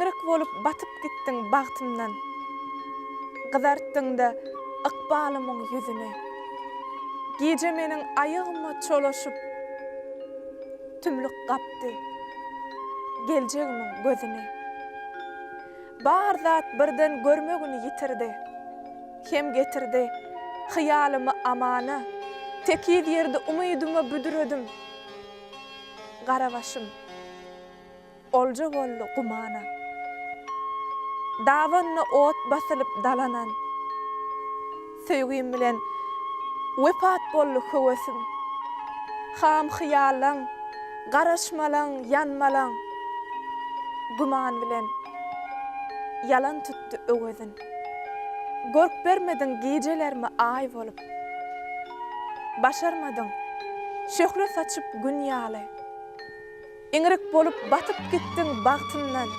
Iňrik bolup batyp gitdiň bagtymdan. Gyzartdyň-da ykbalymyň ýüzüni. Gije meniň aýagma çolaşyp, Tümlük gapdy geljegimiň gözüni. Bar zat birden görmegini ýitirdi. Hem getirdi hyýalymy amana. Tekiz ýerde umydyma büdredim. Gara başym. Olja boldy gumana. Dabanyna ot basylyp dalanan. Söýgim bilen wepat boldy höwesim. Ham hyýallaň, garaşmalaň, ýanmalaň. Güman bilen ýalan tutdy öwezin. Görk bermediň gijelerime aý bolup. Başarmadyň şöhle saçyp gün ýaly. Iňrik bolup batyp gitdiň bagtymdan.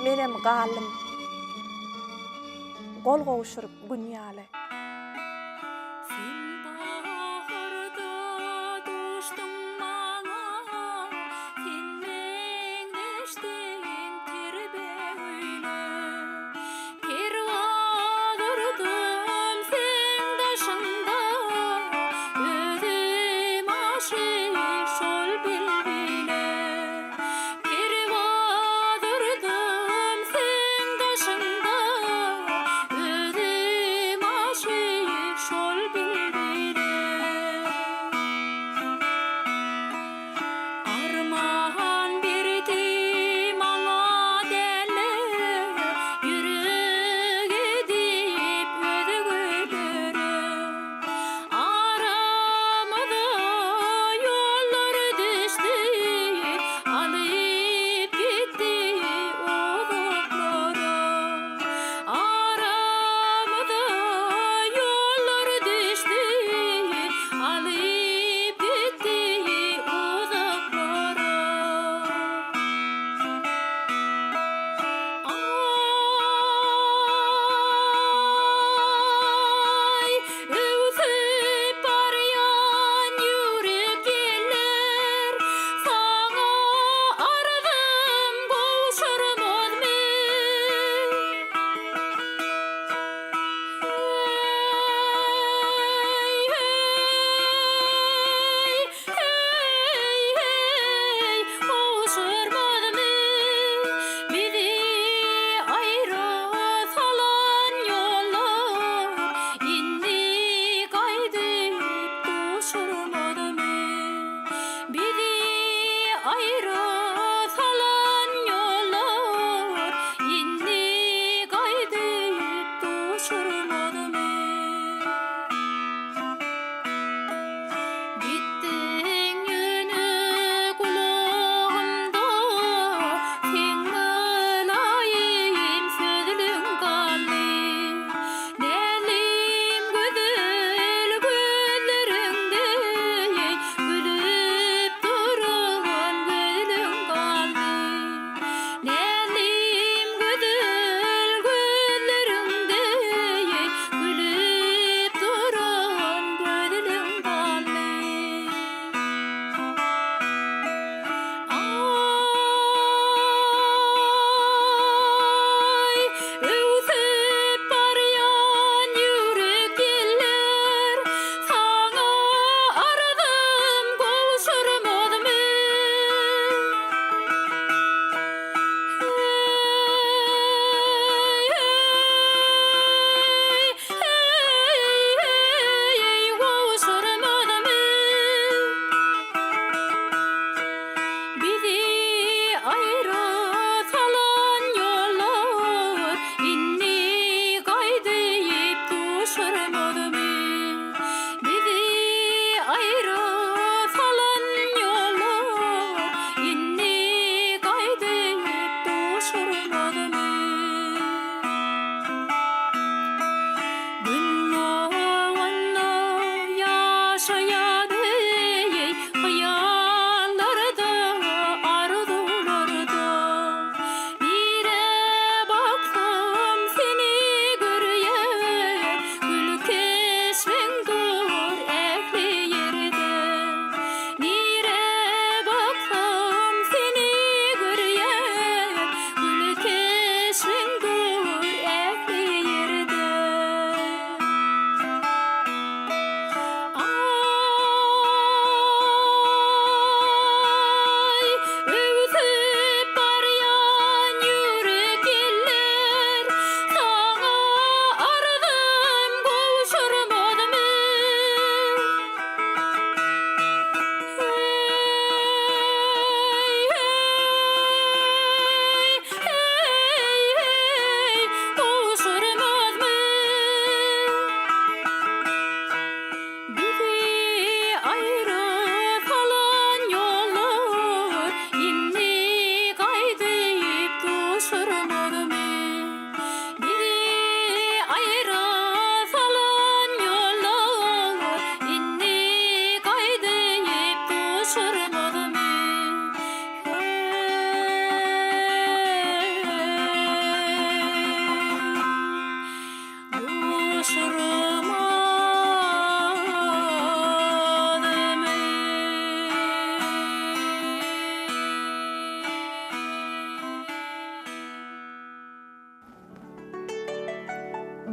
Menem galdym gol gowşuryp gün ýaly. Sen baharda duşduň maňa, Sen meňzeşdiň ter begüle. Perwaz urdum seň daşyňda, Özüm aşyk şol bilbile. Perwaz urdum seň daşyňda, Özüm aşyk.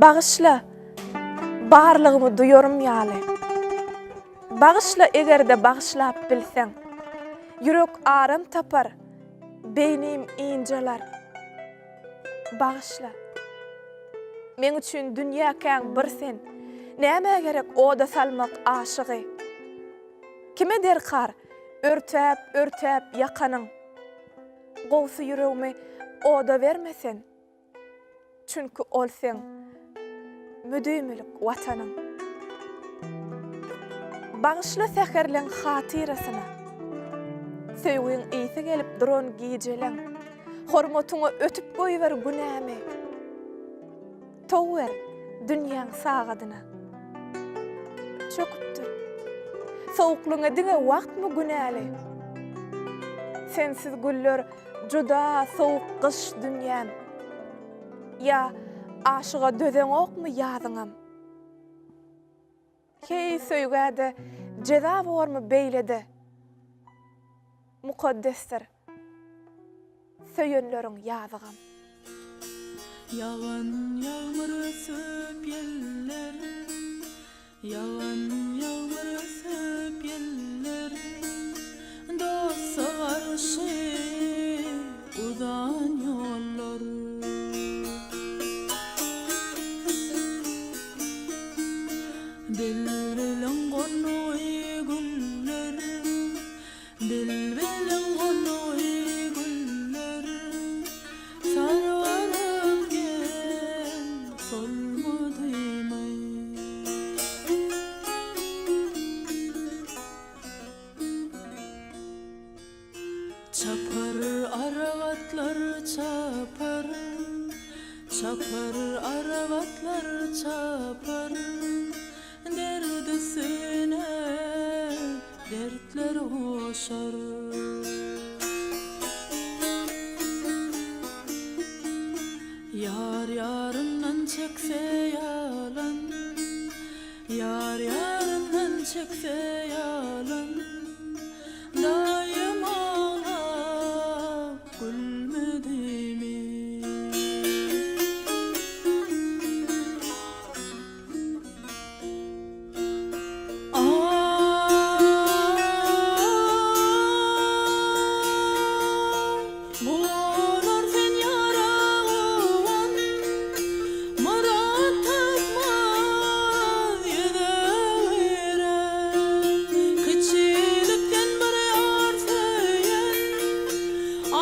Bagyşla, barlygymy duýarym ýaly. Bagyşla eger-de bagyşlap bilseň. Ýürek aram tapar, beýnim ynjalar. Bagyşla. Meň üçin dünýäkäň bir sen. Nämä gerek oda salmak aşygy? Kime derkar örtäp-örtäp ýakanyň? Gowsy ýüregimi oda berme sen. Çünki ol seň müdimilik Watanyň. Bagyşla säherleň hatyrasyna. Söýgiň ysy gelip duran gijeleň. Hormatyňa ötüp goýber günämi. Tow ber dünýäň sagadyna. Çöküpdir. Sowuklygyňa diňe wagtmy günäli? Sensiz güller juda sowuk gyş dünýäm. Ýa aşyga dözeňokmy ýazyňam? Heý söýgä-de jeza bormy beýle-de? Mukaddesdir söýenleriň ýazygam. Ýagan ýagmyr ösüp ýeller, Ýagan ýagmyr ösüp ýeller, Dosta garşy uzan ýollar. Bilbiliň gonugy güller, Bilbiliň gonugy güller, Sargalyp gel solmadymy? Çapar arap atlar çapar, Çapar arap atlar çapar, Derd üstüne dertler goşar. Ýar ýaryndan çekse ýalan, Ýar ýaryndan çekse ýalan, Daýym aglap gülmedimi? Bolar sen ýara gowan, Myrat tapmaz ýüze giren. Kiçilikden bir ýar söýen,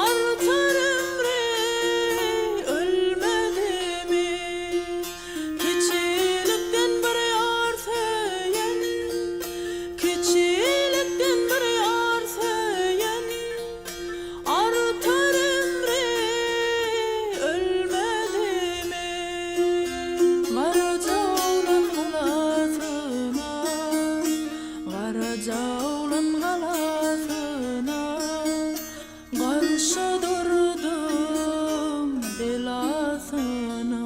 Artar ömri ölmedimi? Kiçilikden bir ýar söýen, Kiçilikden bir ýar söýen, Artar ömri ölmedimi? Garajaoglan galasyna, Garajaoglan galasyna, Garşy durdum belasyna.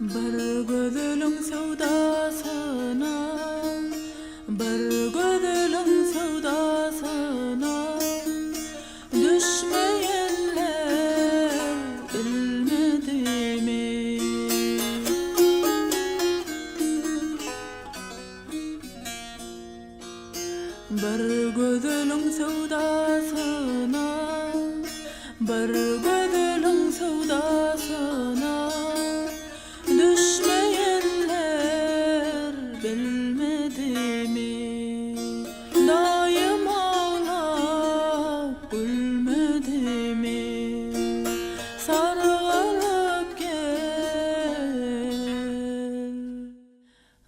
Bir gözeliň söwdasyna, Bir gözeliň söwdasyna Düşmeýenler bilmedimi? Bir gözeliň söwdasyna, Bir gözeliň söwdasyna Düşmeýenler bilmedimi? Daýym aglap gülmedimi? Sargalyp gel.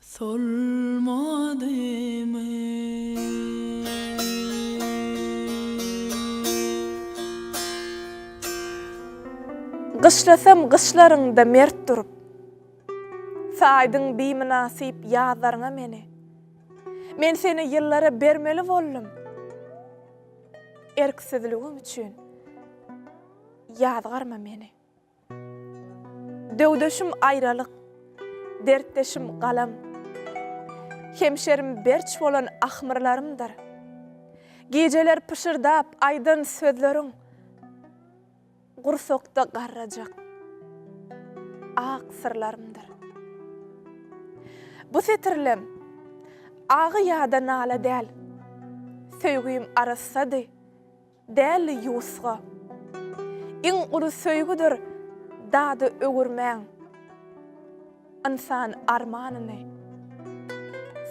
Solmadymy? Gyşlasam gyşlaryňda mert durup. Saýdyň bimynasyp ýazlaryňa meni. Men seni ýyllara bermeli boldum. Erksizligim üçin ýazgarma meni. Döwdeşim aýralyk, dertdeşim galam, Hemşerim berç bolan ahmyrlarymdyr. Gijeler pyşyrdap aýdan sözleriň. Gursakda garrajak ak syrlarymdyr. Bu setirlem agy ýa-da nala däl. Söýgim arassady, däldi ýuwusga. Iň uly söýgüdir dady öwürmäň. Ynsan armanyny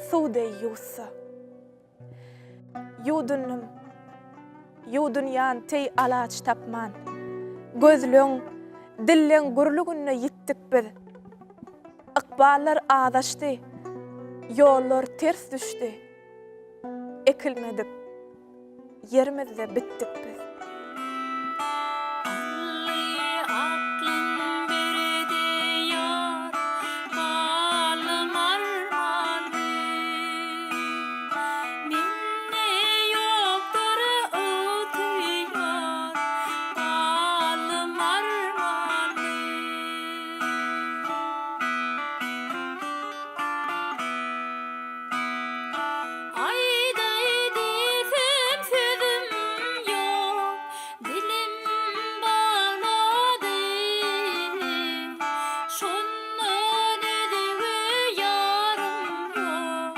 suw deý ýuwutsa. Ýuwdundym, ýuwdunýan teý alaç tapman. Gözleň, dilleň gürlüginde ýitdik biz. Ykballar azaşdy, ýollar ters düşdi. Ekilmedik ýerimizde bitdik biz. Ally aklyn berdi ýar, Ballym armanly. Mende ýokdur ygtyýar, Ballym armanly. Aýdaý diýsem sözüm ýok, dilim baglady. Şondan özge ýarym ýok,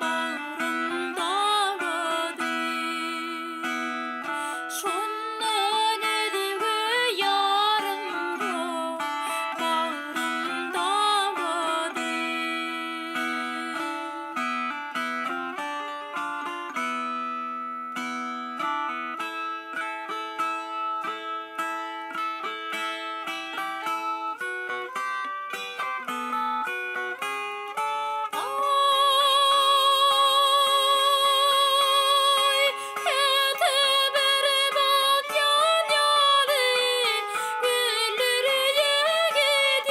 bagrym daglady. Şondan özge ýarym ýok, bagrym daglady. Aý, käte bir batýan ýaly, Güller ýegidýär.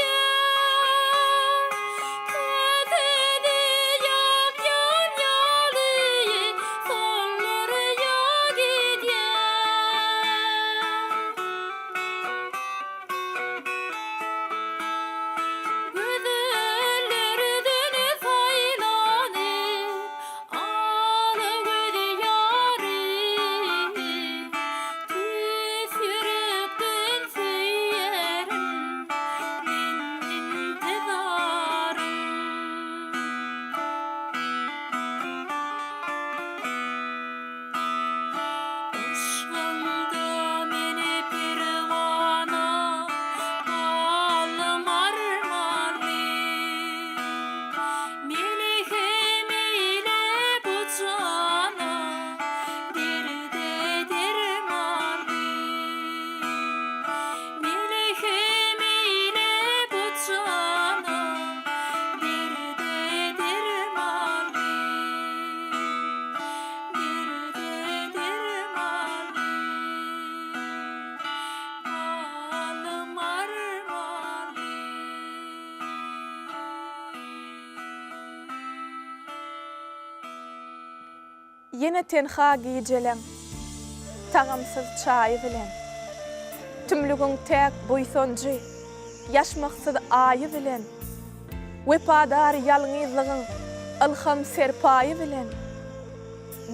Käte-de ýakýan ýaly, Sollar ýa gidýär. Gözellerden saýlanyp, Ala göz ýary. Tüýs ýürekden söýerin, Men intizarym. Yşgyňda meni perwana, Galdym armanly. Meni hem eýle bu jana, Derde dermanly. Meni hem eýle bu jana, Derde dermanly. Derde dermanly. Galym armanly. Ýene tenha gijeleň tagamsyz çaýy bilen, Tümlügiň täk buýsanjy, ýaşmaksyz aýy bilen, Wepadar ýalňyzlygyň ylham serpaýy bilen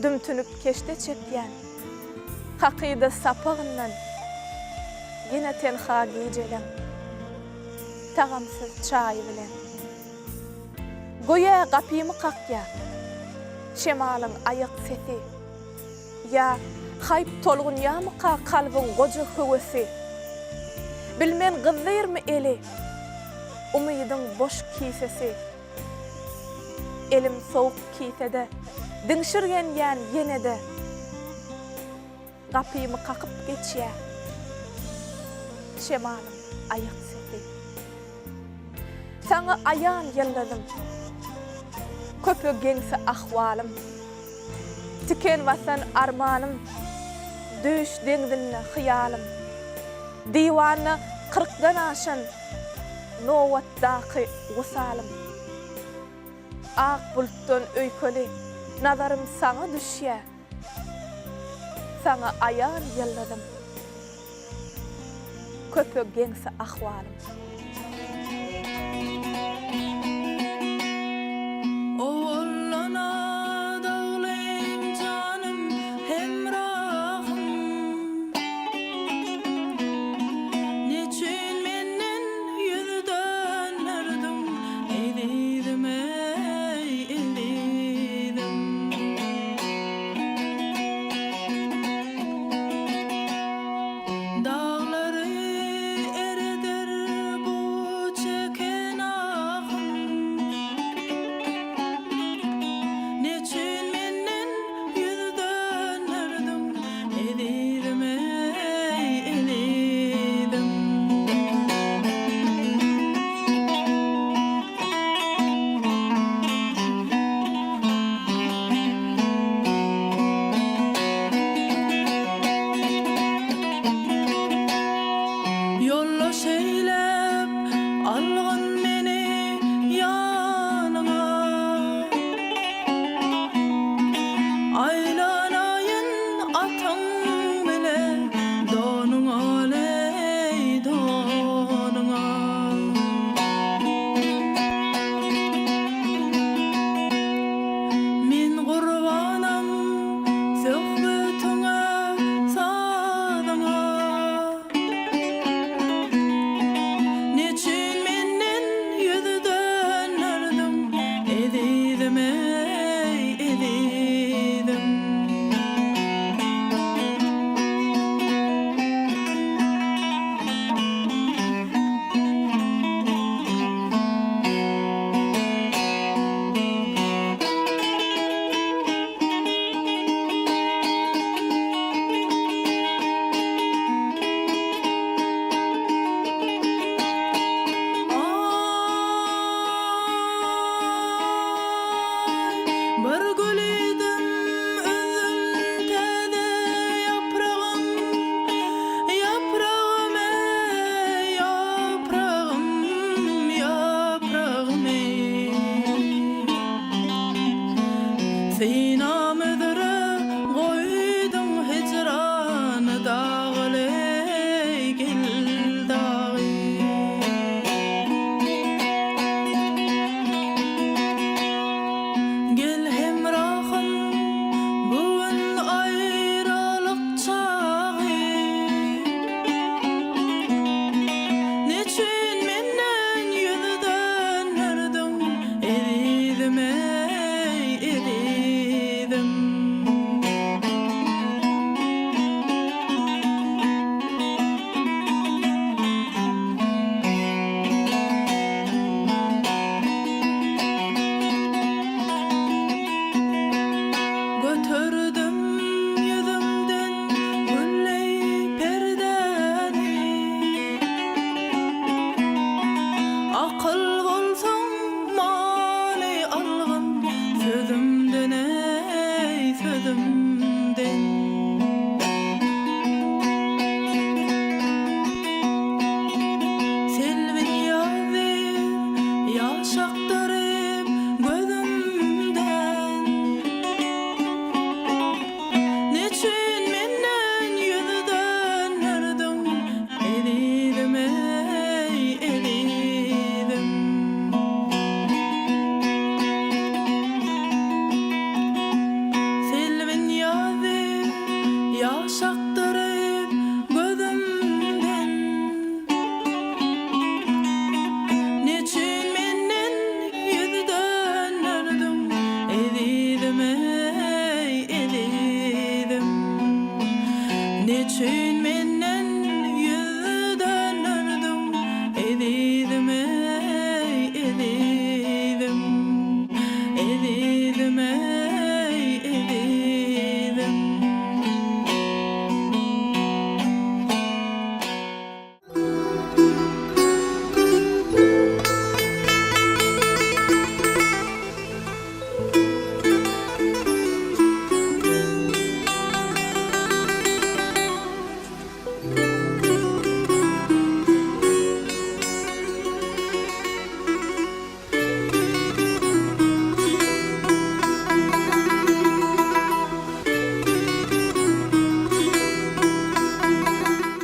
Dümtünip keşde çekýän hakyda sapagyndan Ýene tenha gijeleň tagamsyz çaýy bilen. Göýä gapymy kakýar şemalyň aýak sesi. Ýa haýp tolgunýamyka kalbyň goja höwesi. Bilmen gyzdyrmy eli umydyň boş kisesi. Elim sowuk kisede diňşirgenýän ýene-de. Gapymy kakyp geçýär şemalyň aýak sesi. Saňa aýan ýyldyzym, köpe geňsi ahwalym. Tiken basan armanym, düýş deňzinde hyýalym. Diwanda kyrkdan aşan nobatdaky wysalym. Ak bulutdan öýkeli nazarym saňa düşýär. Saňa aýan ýyldyzym, Köpe geňsi ahwalym. Owaldan-a daglym janym hemrahym. Üçin.